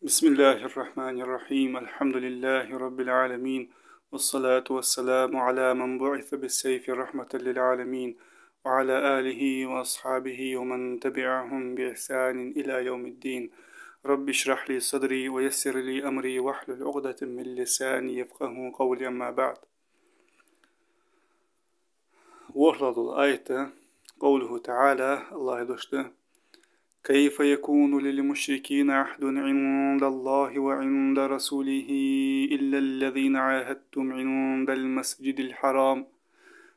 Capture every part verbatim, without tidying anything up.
بسم الله الرحمن الرحيم. الحمد لله رب العالمين، والصلاة والسلام على من بعث بالسيف رحمة للعالمين، وعلى آله وأصحابه ومن تبعهم بإحسان إلى يوم الدين. رب اشرح لي صدري ويسر لي أمري واحلل عقدة من لساني يفقهوا قولي. أما بعد. ВорхӀлагӀа дола аят, قوله تعالى, АллахӀа дош да: كيف يكون للمشركين عهد عند الله وعند رسوله إلا الذين عاهدتم عند المسجد الحرام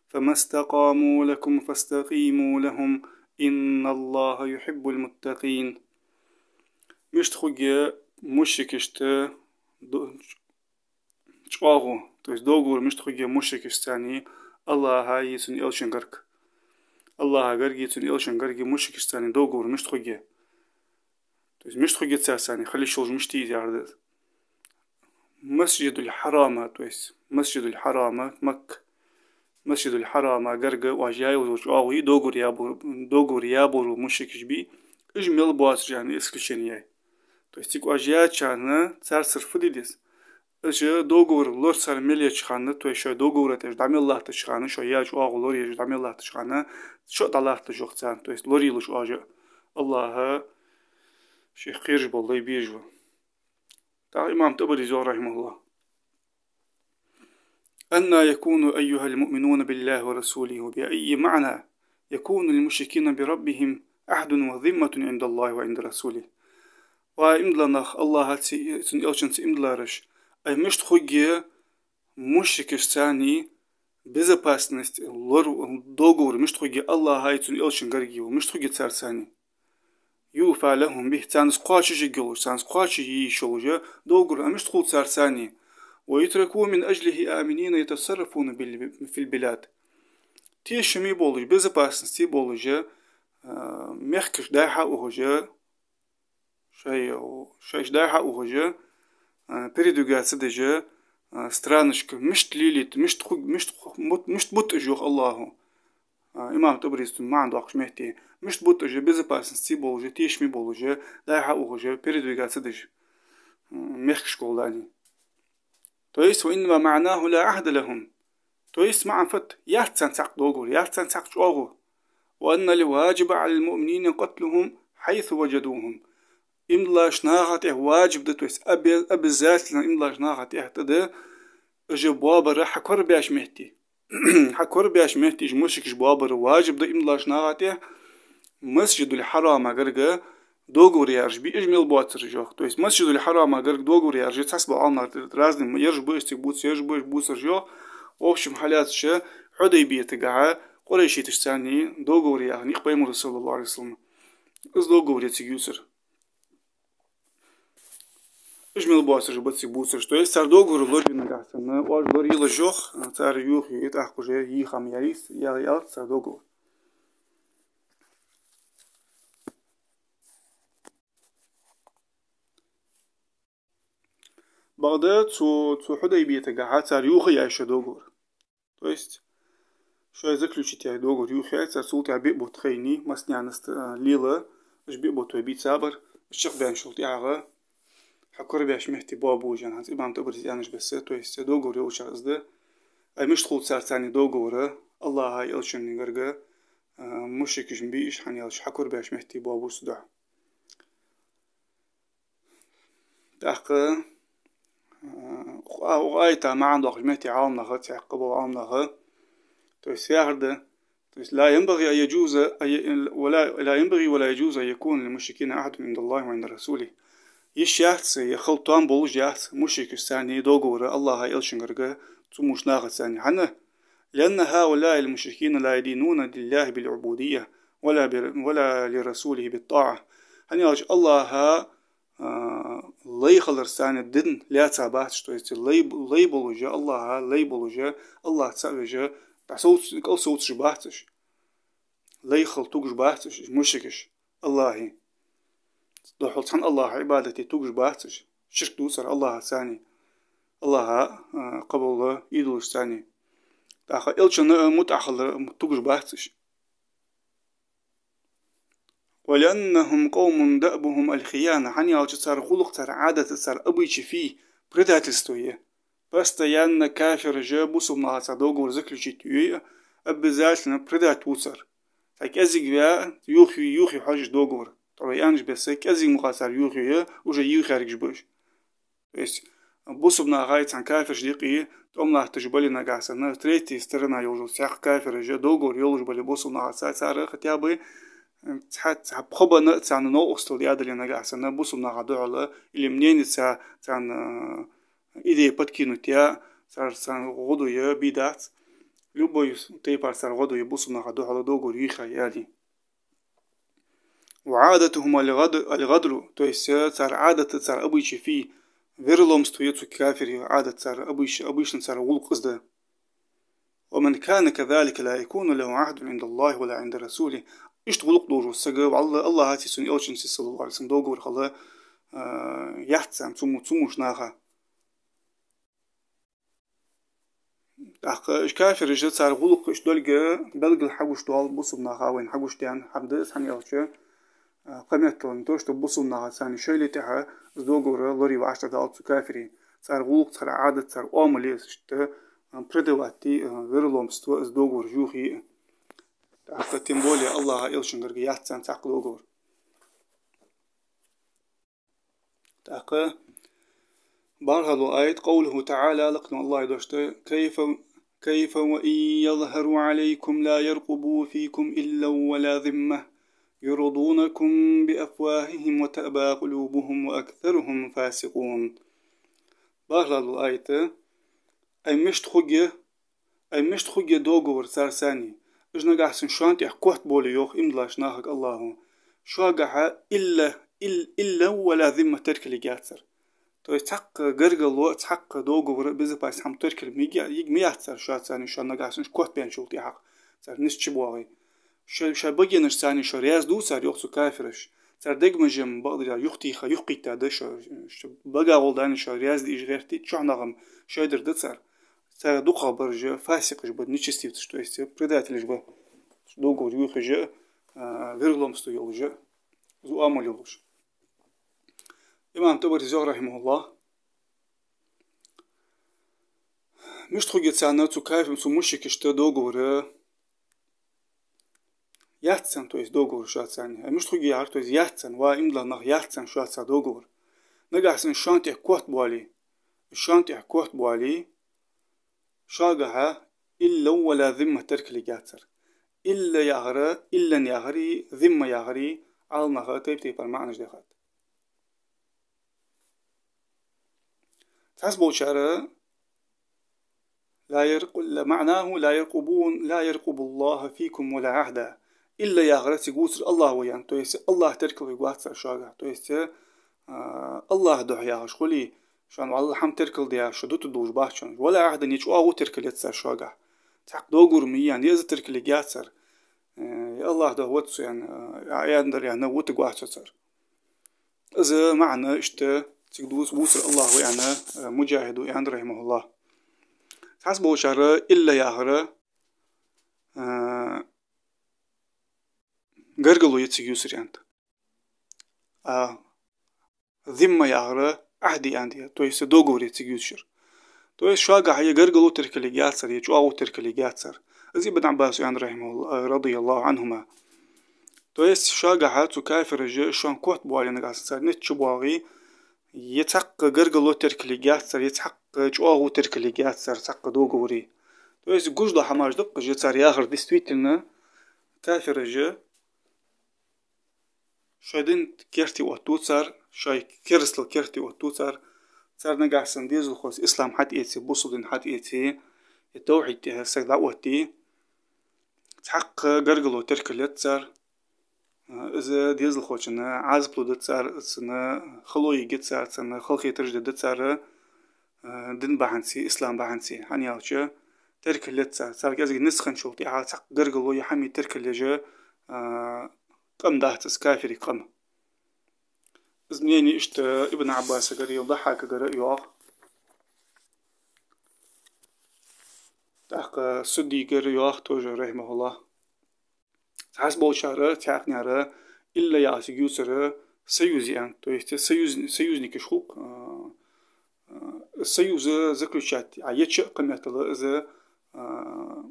فما استقاموا لكم فاستقيموا لهم إن الله يحب المتقين. Мишта хургья мушрикашта ду-, чӀоагӀо, то есть договор мишта хургья мушрикашцани АллахӀаи цун элчан гарга. АллахӀа гаргеи цун элчан гаргеи мушрикашцани договор мишта хургья. То есть мишта хургья царцани, хила йиш йолаш мишта я из яхар да из. Масджидуль-Хьарама, то есть Масджидуль-Хьарама, Макка, Масджидуль-Хьарама гарга оаш яь йола чӀоагӀо договор ябора, договор ябора мушрикаш бий, уж мел боацараш аьнна исключение яьй. То есть цига оаш яьчарна царцара фу де деза? Уж договор лора цар мел еча хана, то есть шоай договора тӀа уж дӀа мел латтача хана, шоай яь чӀоагӀо лораеш дӀа мел латтача хана, шо а дӀалатталуш йоах царна, то есть лоралуш оаш а. АллахӀа шийх кхераш бола лай безаш ва. ТӀаккха имам ТӀабарис йоах, رحمه الله: أنى يكون أيها المؤمنون بالله ورسوله، وبأي معنى يكون للمشركين بربهم عهد وذمة عند الله وعند رسوله؟ Ва иман дилла нах, АллахӀацеи цун элчанцеи иман диллараш, ай мишта хургья мушрикашцани безопасность, лор-, договор мишта хургья АллахӀаи цун элчан гаргеи, мишта хургья царцани? يوفى لهم به, царна из кхоачашъергйолаш, царна из кхоачашъе йиш йолаш договор, а мишта хул царцани? ويتركوا من أجله آمنين يتصرفون بال-، في البلاد. Тешаме болаш, безопасности болаш, а, мехкаш дӀа-хьа ухаш, шоай, шоаш дӀа-хьа ухаш, а, передвигаться деш, а, странашка мишта лелийта, мишта ху-, мишта ху-, мут-, мишта бут уж, йоах АллахӀа. А, имам ТӀабарис цун маӀан доаккхача метте, мишта бут уж безопасности болаш, тешаме болаш, дӀа-хьа ухаш, передвигаться деш, м, мехкашка гӀолла. То есть, وإنما معناه لا عهد لهم. То есть, маӀан фуд, яц царна цхьаккха договор, яц царна цхьаккха чӀоагӀо. وأن الواجب على المؤمنين قتلهم حيث وجدوهم. Иман диллача наха тӀа ваджиб да, то есть обя-, обязательно иман диллача наха тӀа да, уж боабар хьакорабаьча метте. Хьакорабаьча метте уж мушрикаш боабар ваджиб да иман диллача наха тӀа. Масджидуль-Хьарама гарга договор яьраш бий уж мел боацараш, йоах. То есть Масджидуль-Хьарама гарга договор яьраш, цхьабола Ӏаламнах разный, ераш ба уж цига бувцараш, ераш ба уж бувцараш, йоах. В общем, хьалаьцача Хьудайбиятагахьа къурайшиташцани договор яьха никъ Пайхамара, صلى الله عليه وسلم. Из договор я цига ювцар. Уж мел боацараш ба цига бувцараш. То есть цар договор лорабе нагахьа санна, оаш лоралуш, йоах, цар юха юй, тӀаккха уже йийха ма яьлий из, я-, яьлац цар договор. Бакъда цу, цу Хьудайбиятагахьа цар юха яьй шоай договор. То есть шоай заключить яьй договор юха яьй цар, цул тӀехьа биъ бутт хайнай, массанена из, а, лела, уж биъ бутт вай бийцабар, уж чакхбаьнначул тӀехьагӀа хьакорабаьча метте боабу уж, аьнна, хӀанз имам ТӀабарис аьннача беса, то есть договор йолча из да, ай мишта хул царцани договор АллахӀаи элчанни гарга, а, мушрикаш ма бий уж, хӀана аьлча хьакорабаьча метте боабу уж цудухьа. ТӀаккха, а, укх а-, укх аята маӀан доаккхача метте Ӏаламнаха, цхьаькха бола Ӏаламнаха, то есть яхар да, то есть لا ينبغي أن يجوز، أن ي-، ولا، لا ينبغي ولا يجوز أن يكون للمشركين عهد عند الله وعند رسوله. Йиш яц, е хила тоам болаш яц мушрикашцани договор АллахӀаи элчан гарга цу мушрик нахацани. ХӀана? لأن هؤلاء المشركين لا يدينون لله بالعبودية ولا بر-، ولا لرسوله بالطاعة. ХӀана аьлча АллахӀа, а, лай хиларцани дин лаьца бац уж, то есть лай, лай болаш, АллахӀа лай болаш, АллахӀ цаӀ веш, дӀасовц-, кӀалсовцаш бац уж. Лай хила тугаш бац уж, мушрикаш, АллахӀа. Духхьал цхьан АллахӀа Ӏибадат де тугаш бац уж. Ширк дувцар АллахӀацани, АллахӀа, а, кхыбола идолашцани. ТӀаккха элчанна, а, мутӀахь хилар тугаш бац уж. ولأنهم قوم دأبهم الخيانة, хӀана аьлча цар гӀулакх, цар Ӏадат, цар обычай фуй, предательство я. Постоянно кафираша бусалба нахаца договор заключить ю, обязательно предать ву цар. Цхьа кӀезига ваь, йохаю, йохаю хьожаш договор. ТӀаккха аьннача беса кӀезига мукъагӀа цар йохаю, уже йохаергаш ба уж. То есть бусалба нахаи цхьан кафирашта юкъе тӀом латташ бале нагахьа санна, третья сторона йолаш, цхьаькха кафираша договор йолаш бале бусалба нахаца, цар хотя бы, э, цхьа, цхьа пхо бана царна новкъостал даь дале нагахьа санна бусалба наха духьала, или мнениеца царна, э, идея подкинуть яь, цар, царна гӀо дой, бе дац. Любой тайпара цар гӀо дой бусалба наха духьала договор йохаяь яле. وعادتهم الغد-, الغدر, то есть, э, цар Ӏадат, цар обычай фуй, вероломство я цу кафирий Ӏадат, цар обыч-, обычно цар гӀулакх из да. ومن كان كذلك لا يكون له عهد عند الله ولا عند رسوله. Иштта гӀулакх долаш вола саг, валлахӀи, АллахӀацеи цун элчанцеи, صلى الله عليه وسلم, договор хила, э, яц царна цу му-, цу муш наха. ТӀаккха уж кафираша, цар гӀулакх иштта долга белгала хьагуш дола бусалба наха вайна хьагуш даьнна хӀама да из, хӀана аьлча, а, кхаметтала не то что бусалба наха, царна шоайла тӀехьа из договор лорае вӀаштӀехьадалац цу кафирий. Цар гӀулакх, цар Ӏадат, цар оамал я из иштта, а, предавать е, а, вероломство, из договор йохае. ТӀаккха тем более АллахӀа, элчангара яц царна цхьаккха договор. ТӀаккха бархӀлагӀа аят, قوله تعالى, лакха волча АллахӀа дош да: كيف، كيف وإن يظهروا عليكم لا يرقبوا فيكم إلا ولا ذمة يرضونكم بأفواههم وتأبى قلوبهم وأكثرهم فاسقون. БархӀлагӀа аят: ай мишта хургья, ай мишта хургья договор царца, уж нагахьа санна шоана тӀехьа котбовле, йоах иман диллача нахага АллахӀа, шугахьа إلا، إلا، إلا ولا ذمة теркал йига яц цар. То есть цхьаккха гаргало, цхьаккха договор, безопасность хӀама теркал ма йига, йига ма яц цар шоаца, шоана нагахьа санна котбаьнначул тӀехьагӀа цар низ чубоагӀе. Шоай, шоай багенашца шо раьза ду цар, йоах цу кафираша. Цар дегамаш-м бакъдар юхатеха, юхакхийтта да шо, шо багагӀолла шо раьза де уж гӀерте, чухьнахьа-м шоайдар да цар. Цар дукхагӀбараш фасикъаш ба, нечестивцаш, то есть предателаш ба. Договор йохаеш, а, вероломство йолаш, из оамал йолаш. Имам ТӀабарис йоах, رحمه الله, мишта хургья царна, цу кафирашта, цу мушрикашта договор яц царна, то есть договор шоаца. Ай мишта хургья яхар, то есть яц царна, ва иман дилла нах, яц царна шоаца договор. Нагахьа санна шоана тӀехьа котбовле, шоана тӀехьа котбовле, шугахьа إلا ولا ذمة теркал йига яц цар. إلا яхар, إلا яхари, ذمة яхари, Ӏаламнаха тайп-тайпара маӀанаш даьхад. Цхьаболчар لا يرق-، معناه لا يرقبون، لا يرقب الله فيكم ولا عهدا. إلا яхар цига дувцар АллахӀ ва аьнна, то есть АллахӀ теркал йига вац цар шугахьа. То есть, а, АллахӀа духьа яхаш хуле, шоана валлахӀи хӀама теркал даь, шо дутаргдолаш бац шоана. ولا عهدا, е чӀоагӀо теркал яц цар шугахьа. Цхьаккха договор ма йий аьнна, е из теркал йига яц цар. Э, АллахӀа духьа вац со аьнна, э, аьннадар аьнна, вутаргвац со цар. Из маӀан иштта цига дувц-, дувцар АллахӀ ва аьнна, э, Муджахида аьннад, رحمه الله. Цхьаболчар إلا яхар, э, гаргало я цига ювцар аьннад. А ذمة яхар Ӏахьд я аьнна да, то есть договор я цига ювцар. То есть шугахьа е гаргало теркал йига яц цар, е чӀоагӀо теркал йига яц цар. Из Ибн Ӏаббаса аьннад, رحمه الله، رضي الله عنهما. То есть шугахьа цу кафираша шоана котбовле, нагахьа санна цар низ чубоагӀе, е цхьаккха гаргало теркал йига яц цар, е цхьаккха чӀоагӀо теркал йига яц цар цхьаккха договора. То есть гуш дола хӀамаш да-кх уж, цар яхар действительно кафираша шоай дин керте оттаду цар, шоай керастал керте оттаду цар, цар нагахьа санна дезалхочунца ислам хьатӀаэце, бусалба дин хьатӀаэце, е тавхьид тӀехьа саг дӀаотте, цхьаккха гаргало теркал яц цар, из дезалхочунна Ӏазап лургда цар, цунна хало йига цар, цунна халахетараш дергда цар, дин бахьанца, ислам бахьанца, хӀана аьлча теркал яц цар. Цар кӀезига низ хинначул тӀехьагӀа цхьаккха гаргало е хӀама теркал еш, а, къам дац из, кафирий къам. Из мнени иштта Ибн Ӏаббасагара, е Даххьакагара йоах. ТӀаккха Суддийгара йоах тоже, رحمه الله. Цхьаболчар, цхьаькханара илла яхар цига ювцар союз я аьнна. То есть союз-, союзникаш хул-кх, а, а, союз заключать, а еча а кхыметтел из, а,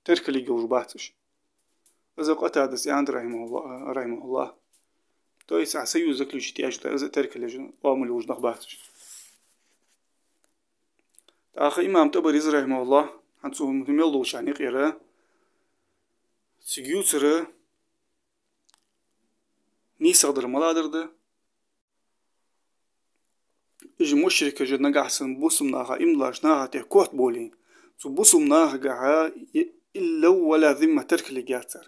теркал еш бац уж. Из Къатадас аьннад, рахьимахӀуллахӀ, рахьимахӀуллахӀ. То есть, а союз заключить еш, из теркал еш оамал йолаш нах бац уж. ТӀаккха имам ТӀабарис, рахьимахӀуллахӀ, хӀанз цу мел долча хана юкъера, цига ювцар нийсагӀа дар малагӀа дар да? Уж мушрикаш нагахьа санна бусалба наха, иман долаш наха тӀа котбовле, цу бусалба нахагахьа е илла вала зимма теркал еш яц цар.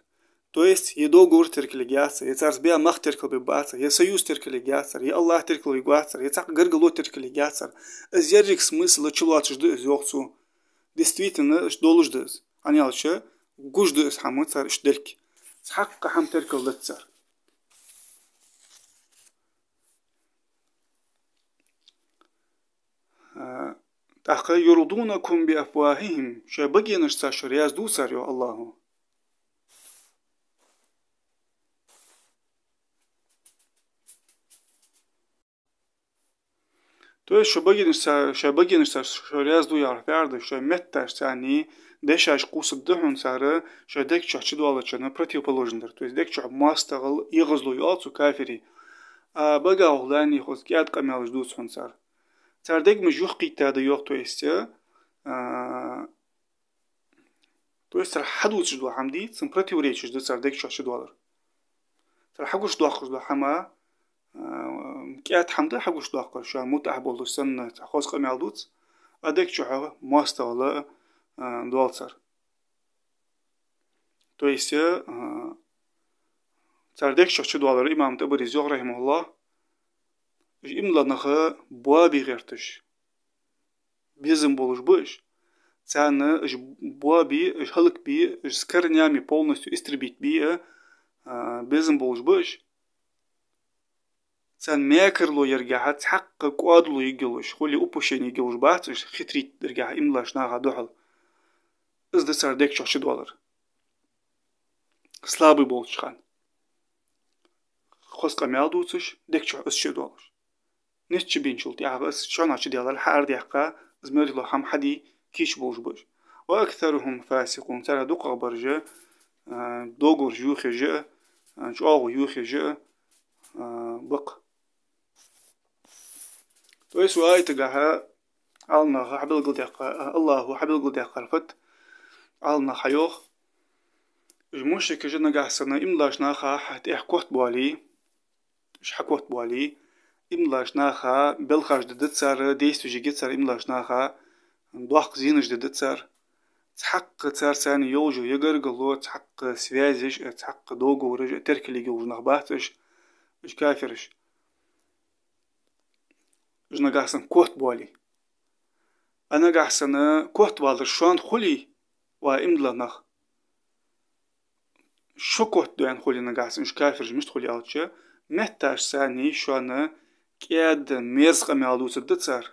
То есть, е договор теркал еш яц цар, е царца баь мах теркал бе бац цар, е союз теркал еш яц цар, е АллахӀ теркал ве вац цар, е цхьаккха гаргало теркал еш яц цар. Из еррига смысл чулоацаш да из, йоах цо. Действительно, иштта долаш да из. ХӀана аьлча, гуш да из хӀама цар иштта делкъе. Цхьаккха хӀама теркал дац цар. А, тӀаккха «юрдунакум би афвахихим», шоай багенашца шо раьза ду цар, йоах АллахӀа. То есть шоай багенашца, шоай багенашца шо раьза ду яхар фу да, шоай метташца, дешашца кхувсаргда хьона цар, шоай дег чу чудоаллачунна противоположный дар. То есть дег чу моастагӀал, эгӀазло йоалл цу кафирий. А багахьа хулани хоза кӀаьда къамаьлаш дувц хьона цар. Цар дегаш юхакхийтта да, йоах, то есть, а, То есть цар хьадувцаш дола хӀама дий, цунна противоречаш да цар дег чу чудоаллар. Цар хьагучадоаккхаш дола хӀама, а, кӀаьда хӀама да хьагучадоаккхар, шоана мутӀахьа болаш санна, цхьа хоза къамаьл дувц, а дег чу моастагӀал, а, доал цар. То есть, а, цар дег чу чудоаллар, имам ТӀабарис йоах, рахьимахӀуллахӀ, уж иман дола нах боабе гӀерташ, безам болаш ба уж. Царна уж боабе, уж хӀалакбе, уж с корнями полностью истребить бе, а, безам болаш ба уж. Царна мекарло яргахьа цхьаккха кӀоадало ергйолаш, хуле упущение ергйолаш бац уж, хитрить дергахьа иман долаш наха духьал. Из да цар дег чу чудоаллар. Слабый болча хана. Хоза къамаьл дувцаш, дег чу из чудоаллаш. Низ чубенначул тӀехьагӀа из шоана чудаьлар хьаарадаьккха, из мел йола хӀама хьаде кийча болаш ба уж. «Ва аксарухум фасикъун», царех дукхагӀбараш, а, договораш йохаеш а, а, чӀоагӀо йохаеш а, а, ба-кх. То есть укх аятагахьа Ӏаламнаха хьабелгалдаьккха, а, АллахӀа хьабелгалдаьккхар фуд, Ӏаламнаха хьайоах, уж мушрикаш нагахьа санна иман долаш наха тӀа котбоале, уж хьакотбоале, иман долаш наха белхаш дергда цар, действиеш ергья цар иман долаш наха, доккха зенаш дергда цар. Цхьаккха царца йолаш йола е гаргало, цхьаккха связеш, цхьаккха договораш теркал еш йолаш нах бац уж, уж кафираш. Уж нагахьа санна котбоале. А нагахьа санна котвалар шоана хуле, ва иман дола нах, шо котдоаьнна хуле нагахьа санна уж кафираш, мишта хул аьлча, метташца шоана кӀаьда, мерза къамаьл дувцаргда цар,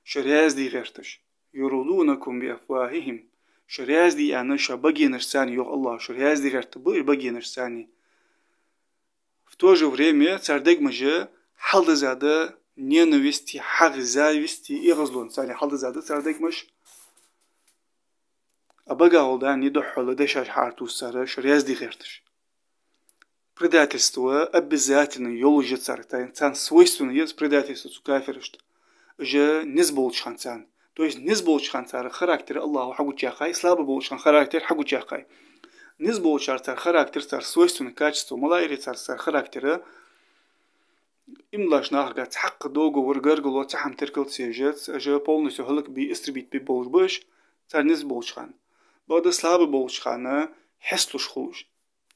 шо раьза де гӀерташ. «Юрдунакум би афвахихим». Шо раьза де аьнна шоай багенашца, йоах АллахӀа, шо раьза де гӀерташ ба уж багенашца. В то же время цар дегаш хьалдизза да ненависти, хьагӀи, зависти, эгӀазлонца хьалдизза да цар дегаш. А багахьа хулани духхьал дешаш хьаартувс цар, шо раьза де гӀерташ. Предательство обязательно йолаш я цар, царна свойственно я из предательство цу кафирашта. Уж низ болча хана царна. То есть низ болча хана цар характер АллахӀа хьагучаяьккхай, слабый болча хана характер хьагучаяьккхай. Низ болчар цар характер, цар свойственное качество, малагӀа я цар, цар характер, иман долаш нахага цхьаккха договор, гаргало, цхьа хӀама теркал ца еш, уж полностью хӀалакбе, истребить бе болаш ба уж, цар низ болча хана. Бакъда слабый болча хана хьесталуш хул уж.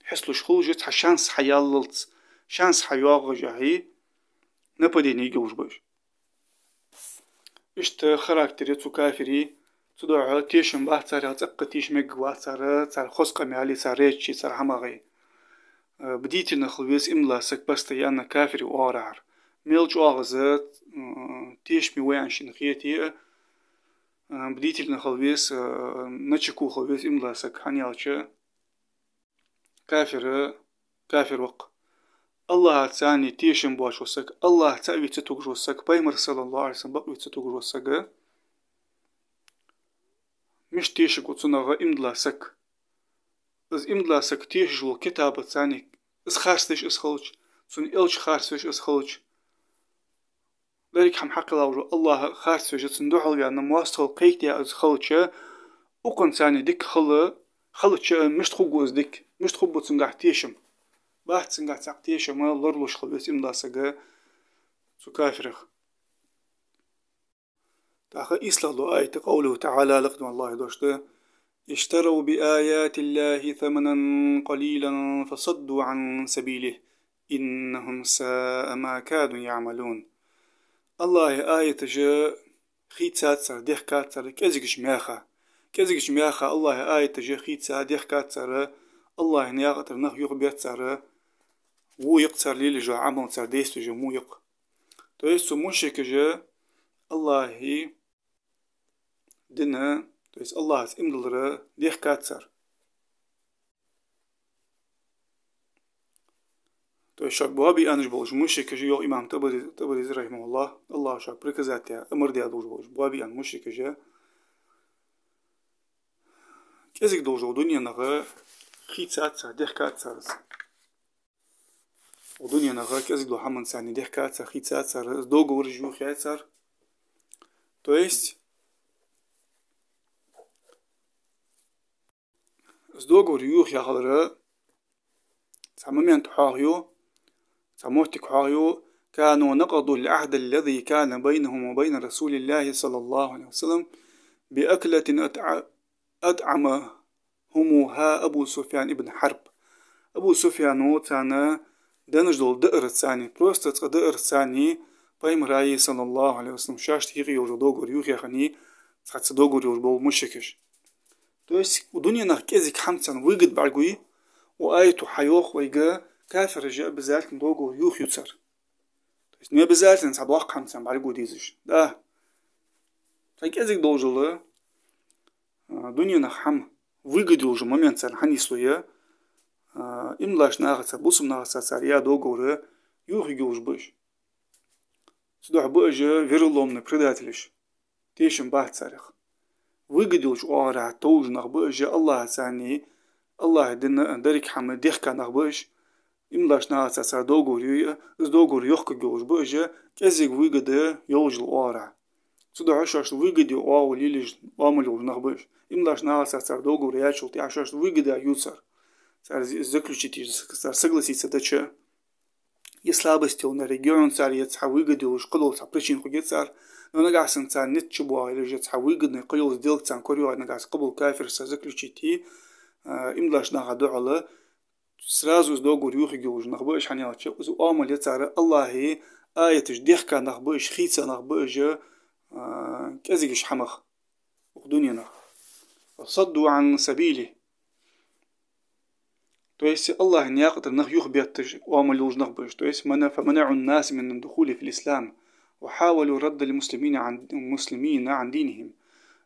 Хьесталуш хул уж, цхьа шанс хьаяллалца, шанс хьайоагӀашехьа нападение ергйолаш ба уж. Иштта характер я цу кафирий, цудухьа тешам бац царех, цӀаккха теша мегаргвац цар, цар хоза къамаьлий, цар речи, цар хӀамагӀий. Э, бдительный хила веза иман дола саг постоянно кафирий оагӀорахьара. Мел чӀоагӀа из, м, тешаме ва аьнна шийна хете а, э, бдительный хила веза, э, начеку хила веза иман дола саг, хӀана аьлча кафир, кафир ва-кх. АллахӀаца тешам боацаш вола саг, АллахӀ цаӀ вий ца тугаш вола саг, Пайхамар, саллаллахӀу Ӏалайхи ва саллам, бакъ вий ца тугаш вола саг, мишта тешаргва цунах иман дилла саг? Из иман дилла саг тешаш вола китабаца, из харцдеш из хилча, цун элча харцвеш из хилча, деррига хӀама хьакхелла волча АллахӀа харцвеш, цунна духьал ваьнна, моастагӀал кхайкадаь из хилча, укхунца дика хила, хилча, мишта хургва из дика, мишта хургба цунгахь тешам? Бац цунгахь цхьаккха тешам лоралуш хила веза иман дилла саг цу кафирах. ТӀаккха ислагӀа дола аят, قوله تعالى, лакхдола АллахӀа дош да: اشتروا بآيات الله ثمنا قليلا فصدوا عن سبيله إنهم ساء ما كانوا يعملون. АллахӀа аяташ хийцад цар, дехкад цар кӀезигача маьха. КӀезигача маьха АллахӀа аяташ хийца, дехкад цар, АллахӀа наькъа тӀара нах юхабет цар, во я-кх цар лелаеш йола Ӏамал, цар действеш во я-кх. То есть цу мушрикаша АллахӀа дина, то есть АллахӀаца иман диллар дехкад цар. То есть шоаш боабе аьнна болча мушрикаша, йоах имам ТӀабари-, ТӀабарис, рахьимахӀуллахӀ, АллахӀа шоашта приказать даь, амар даь долаш болча, боабе аьнна мушрикаша, кӀезига долча дуненах хийцад цар, дехкад цар из. Дуненах кӀезига долча хӀаманца дехкад цар, хийцад цар, из договораш юхаяьй цар. То есть из договор юхаяь хилара цхьа момент хьоахаю, цхьа моттиг хьоахаю: كانوا نقضوا العهد الذي كان بينهم وبين رسول الله صلى الله عليه وسلم بأكلة أطع-، أطعمهموها أبو سفيان بن حرب. Абу Суфьяно царна денна дола даарца, просто цкъа даарца, Пайхамара, саллаллахӀу Ӏалайхи ва саллам, шоашта юкъе йолча договор юхаяь хиннай цхьацца договор йолаш бола мушрикаш. То есть дуненах кӀезига хӀаманца выгода бӀаргагой, укх аято хьайоах вайга, кафираша обязательно договор юхаю цар. То есть не обязательно цхьа доккха хӀаманца бӀаргаго дезаш. Да. Цхьа кӀезига долаш дола, а, дуненах хӀама, выгода йолаш йола момент царна хьанийслой, а, иман долча нахаца, бусалба нахаца цар яь договор юхаергйолаш ба уж. Цудухьа ба уж вероломный предателаш. Тешам бац царех. Выгода йолча оагӀорахьа товжа нах ба уж, АллахӀаца, АллахӀа дина деррига хӀама дехка нах ба уж. Иман долча нахаца цар договор юй, из договор йохкаргйолаш ба уж, кӀезига выгода йолча оагӀорахьа. Цудухьа шоашта выгода йола оагӀув лелаеш, оамал йолаш нах ба уж. Иман долча нахаца цар договор яьчул тӀехьагӀа шоашта выгода я цар. Цар з-, заключить, цар согласиться дича, е слабость йола регион цар, е цхьа выгода йолаш кхыдола цхьа причина хургья цар, но нагахьа санна царна низ чубоагӀе, е же цхьа выгодный кхыйола сделка царна корайоагӀе, нагахьа санна кхыбола кафирашца заключить е, а, иман долча наха духьала, сразу из договор юхаергйолаш нах ба уж, хӀана аьлча из оамал я цар, АллахӀа аяташ дехка нах ба уж, хийца нах ба уж, а, кӀезигача хӀамах укх дуненах. وصدوا عن سبيله. То есть АллахӀа наькъа тӀара нах юхабетташ оамал йолаш нах ба уж. То есть من-, فمنعوا الناس من الدخول في الإسلام وحاولوا رد المسلمين عن، المسلمين عن دينهم.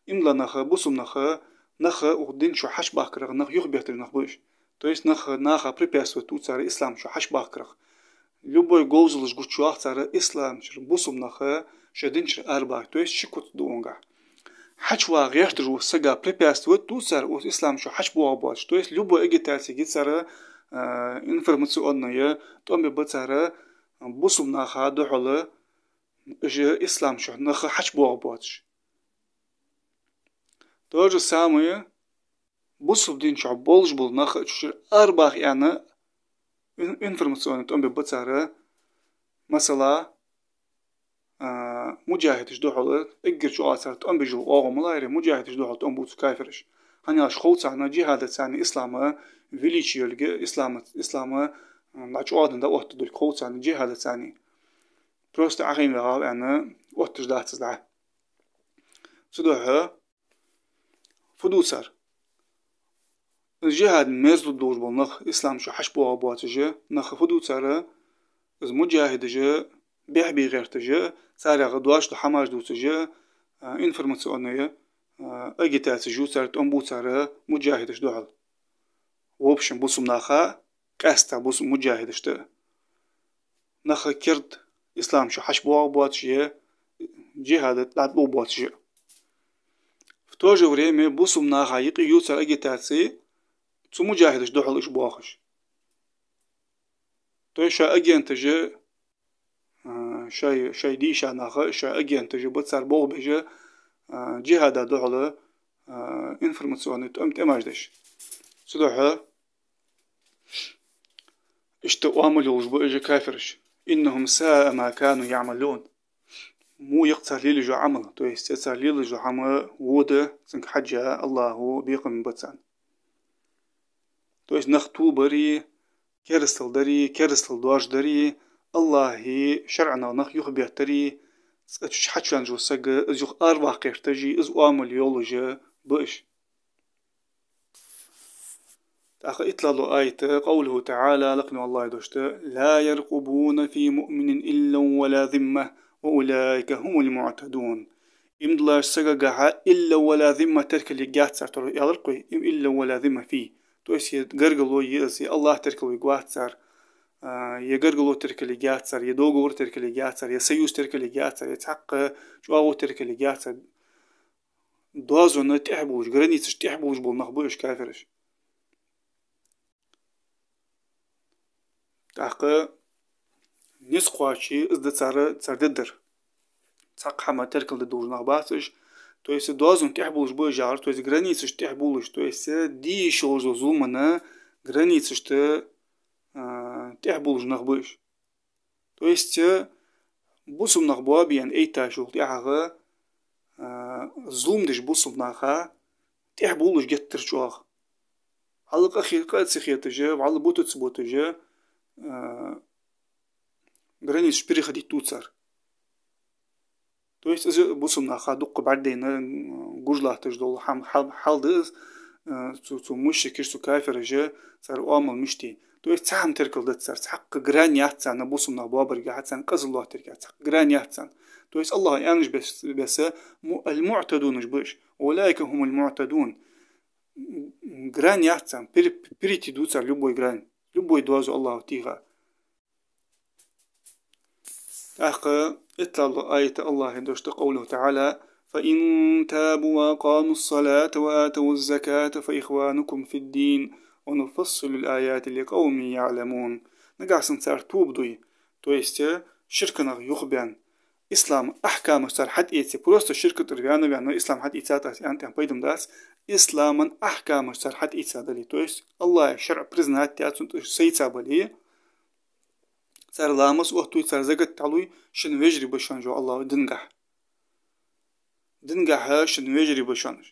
Иман дилла нах, бусалба нах, нах укх дина чу хьачубахкарах нах юхабетташ нах ба уж. То есть нах, наха препятствовать ду цар ислама чу хьачубахкарах. Любой говзалаш гучайоах цар ислама чура бусалба нах шоай дина чура арабахка, то есть ши куц да укхангахь. Хьачуваха гӀерташ волча сага препятствовать ду цар, из ислама чу хьачубоагӀаргбоацаш. То есть любой агитаци я цар, а, информационная, тӀом бергба цар бусалба наха духьала, уж ислама чу нах хьачубоагӀаргбоацаш. То же самое бусалба дина чу болаш бола нах цу чура арабаха аьнна, ин-, информационни тӀом бергба цар, масала, а, муджахӀидашта духьала, эггара чӀоагӀа цар тӀом беш йола оагӀув малагӀа я, муджахӀидашта духьала тӀом бувц кафираш. ХӀана аьлча хов царна джихӀадацани ислама величие йолга, ислама, ислама, м, дӀачӀоагӀденна дӀаоттаргдолга хов царна джихӀадацани. Просто Ӏохайна ваьгӀав аьнна отташ дац из дӀа. Цудухьа фу ду цар? Из джихӀад мел лургдолаш бола нах, ислама чу хьачубоагӀаргбоацаш нах фу ду цар? Из муджахӀидаш бехк бе гӀерташ, царех дош да хӀамаш дувцаш, а, информационная, а, агитацеш ю цар, тӀом бу цар муджахӀидашта духьала. В общем, бусалба наха, къаьстта бусалба муджахӀидашта. наха керда ислам чу хьачубоагӀа боацаш а, джихӀада тӀа дӀатӀабоагӀа боацаш а. В то же время бусалба наха юкъе ю цар агитаци цу муджахӀидашта духьала уж боахаш. То есть шоай агенташ а, а, шоай, шоай дийша нах а, шоай агенташ а ба цар болх беш а, а, джихӀада духьала, а, информационни тӀом-, тӀемаш деш. Цудухьа иштта оамал йолаш ба уж кафираш. «إنهم ساء ما كانوا يعملون». Во я-кх цар лелаеш йола Ӏамал, то есть цар лелаеш йола хӀама во да, цунга хьежжа АллахӀа бекхам бац царна. То есть нах тувлабари, керастал дари, керастал доаржадари, АллахӀа шарӀанах нах юхабеттари, цкъа чу хьачувенна вола саг из юха араваккха гӀерташ а, из оамал йолаш а ба уж. ТӀаккха иттлагӀа дола аят, قوله تعالى, лакхе АллахӀа дош да: «لا يرقبون في مؤمن إلا ولا ذمة وأولئك هم المعتدون». Иман долча сагагахьа إلا ولا ذمة теркал ергьяц цар, тора аьлар-кх вай, им إلا ولا ذمة фий. То есть е гаргало я из, е АллахӀ теркал вергвац цар, а, е гаргало теркал ергьяц цар, е договор теркал ергьяц цар, е союз теркал ергьяц цар, е цхьаккха чӀоагӀо теркал ергьяц цар. Доазон тӀехьа болаш, границаш тӀехьа болаш бола нах ба уж кафираш. ТӀаккха низ кхоаче из да цар, цар дергдар. Цхьаккха хӀама теркалде долаш нах бац уж. То есть доазон тӀехьа болаш ба уж яхар, то есть границаш тӀехьа болаш, то есть де йиш йолаш йола зулам границашта, а, тӀехьа болаш нах ба уж. То есть, э, бусалба нах боабе аьнна эттачул тӀехьагӀа, э, зулам деш бусалба наха тӀехьа болаш геттара чӀоагӀа. ВӀалла къа хе-, къа ца хеташ а, вӀалла бута ца буташ а, э, границаш переходить ду цар. То есть из бусалба наха дукха бӀаргадайна, м, гуш латташ дола хӀам-, хьал, хьал да из, э, цу, цу мушрикаша, цу кафираша, цар оамал мишта я. То есть цхьа хӀама теркалдац цар, цхьаккха грань яц царна бусалба нах боабаргахьа, царна къизал лоаттаргахьа, цхьаккха грань яц царна. То есть АллахӀа аьннача бес-, беса, му-, المعتدون уж ба уж. أولئك هم المعتدون. Грань яц царна, пере-, перейти ду цар любой грань, любой доазув АллахӀа тӀехьа. ТӀаккха иттлагӀа дола аят АллахӀа дош да, قوله تعالى: «فإن تابوا وأقاموا الصلاة وآتوا الزكاة فإخوانكم في الدين ونفصل الآيات لقوم يعلمون». Нагахьа санна цар тоба дой, то есть, э, ширках юхабаьнна, ислама ахькамаш цар хьатӀаэце, просто ширка тӀара ваьнна-ваьнна, ислам хьатӀаийцад аз аьнна тӀем пайда дац, ислама ахькамаш цар хьатӀаийца дале, то есть АллахӀа шарӀ признать даь, цунна тӀа сеца бале, цар ламаз оттадой, цар закат дӀалой, шун вежарий ба шоана, йоах АллахӀа, дингахьа. Дингахьа шун вежарий ба шоана.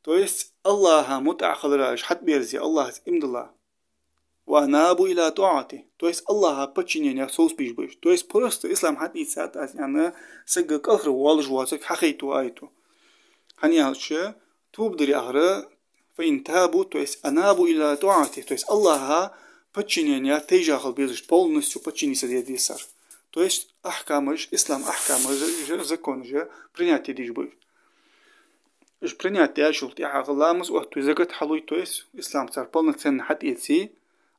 То есть АллахӀа мутӀахьа хилара уж хьатӀаберзе, АллахӀаца иман дилла. «وأنابوا إلى طاعته», то есть АллахӀа подчинение совцабеш ба уж. То есть просто ислам хьатӀаийцад аз аьнна, саг кӀалхарвоалаш вола саг хьахайт укх аято. ХӀана аьлча, тоба дар яхар, «فإن تابوا», то есть «أنابوا إلى طاعته», то есть АллахӀа подчинение тайжа хила безаш, полностью подчиниться де деза цар. То есть ахькамаш, ислама ахькамаш, законаш принять де дезаш ба уж. Уж принять даьчул тӀехьагӀа ламаз оттадой, закат хьалой, то есть ислам цар полноценно хьатӀаэце,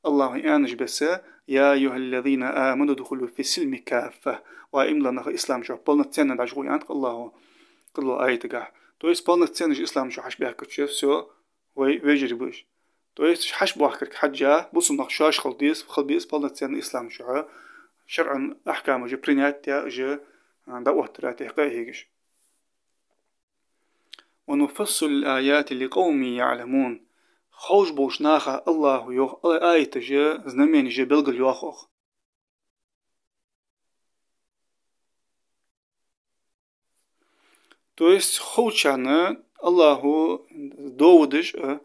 АллахӀа аьннача беса: «يا أيها الذين آمنوا ادخلوا في السلم كافة». Ва иман дилла нах, ислам чу полноценно дӀачугӀо, аьннад АллахӀа кхыдолча аятагахьа. То есть полноценно уж ислам чу хьачубаьхкача, всё, вай вежарий ба уж. То есть уж хьачубоахкарга хьежжа, бусалба нах шоаш хила деза, хила беза полноценно ислам чу, шарӀан ахькамаш принять даь, уж, а, дӀаоттара тӀехьа къахьегаш. «ونفصل الآيات لقوم يعلمون». Ховш болча наха АллахӀа, йоах, а-, аяташ, знаменеш белгалйоах оаха. То есть ховчарна АллахӀа доводаш, а,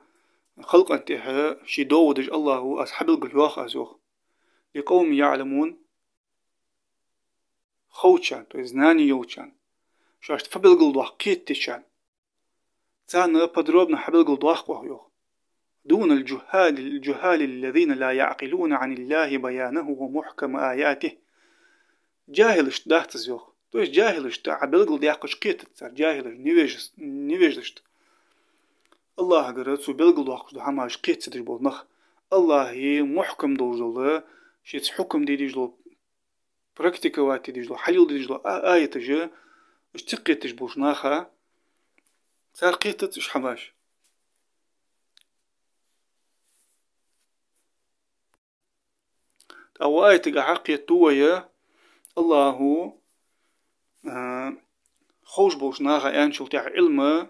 халкъа тӀехьа ший доводаш АллахӀа аз хьабелгалйоах аз, йоах. «لقوم يعلمون». Ховчарна, то есть знание йолчарна, шоашта фу белгалдоаккх кхетадечарна. Царна подробно хьабелгалдоаккх оаха, йоах. «دون الجهال، الجهال الذين لا يعقلون عن الله بيانه ومحكم آياته». ДжахӀилашта дац из, йоах. То есть джахӀилашта хьабелгалдаьккхача кхетац цар, джахӀилашта, невежес-, невеждашта. АллахӀагара цо белгалдоаккхаш дола хӀамаш кхета ца деш бола нах, АллахӀа мухькам долаш дола, шийца хьукам де дезаш дола, практиковать де дезаш дола, хьалел де дезаш дола а-, аяташ, уж ца кхеташ болча наха, цар кхетац уж хӀамаш. ТӀаккха укх аятагахьа кхетаду вай, АллахӀа, а, ховш болча наха аьнначул тӀехьа Ӏилма,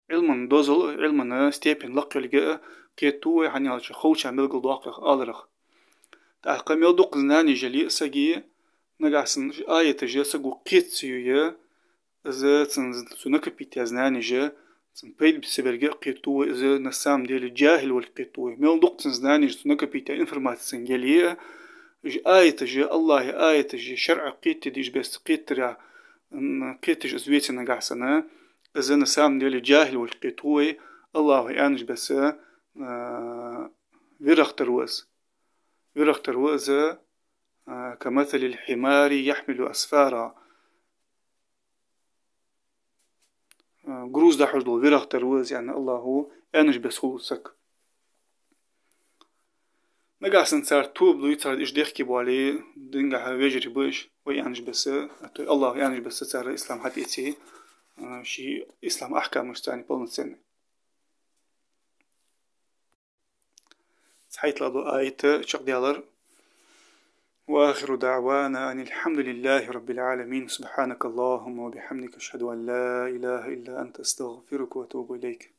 Ӏилман дозал, Ӏилман степень лакхйолга а кхетаду вай, хӀана аьлча ховча белгалдоаккх аларах. ТӀаккха мел дукха знанеш яле а сага, нагахьа санна аяташ саго кхета ца юе, из цун, цо накопить яь знанеш, цун пайда бисаберга а кхетаду вай, из на самом деле джахил волга кхетаду вай. Мел дукха цун знанеш, цо накопить яь информаци цунга яле а, уж аяташ, АллахӀа аяташ, шарӀа кхетаде дезаш беса кхетар, м, кхеташ из веце нагахьа санна, из на самом деле джахил волга кхетаду вай, АллахӀа аьннача беса, а, вирах тара ва из. Вирах тара ва из, а, كمثل الحمار يحمل أسفارا. А, груз дӀахьош дола вирах тара ва из, яӀни АллахӀа аьннача беса хул из саг. Нагахьа санна цар тоба дой, цар иштта дехке боале, динагахьа вежарий ба уж, вай аьннача беса, а то АллахӀа аьннача беса цар ислам хьатӀаэце, а, ший ислам ахькамаш царна полноценный. ЦхьайттлагӀа дола аят чакхдаьлар. وآخر دعوانا أن الحمد لله رب العالمين. سبحانك اللهم وبحمدك، أشهد أن لا إله إلا أنت، أستغفرك وأتوب إليك.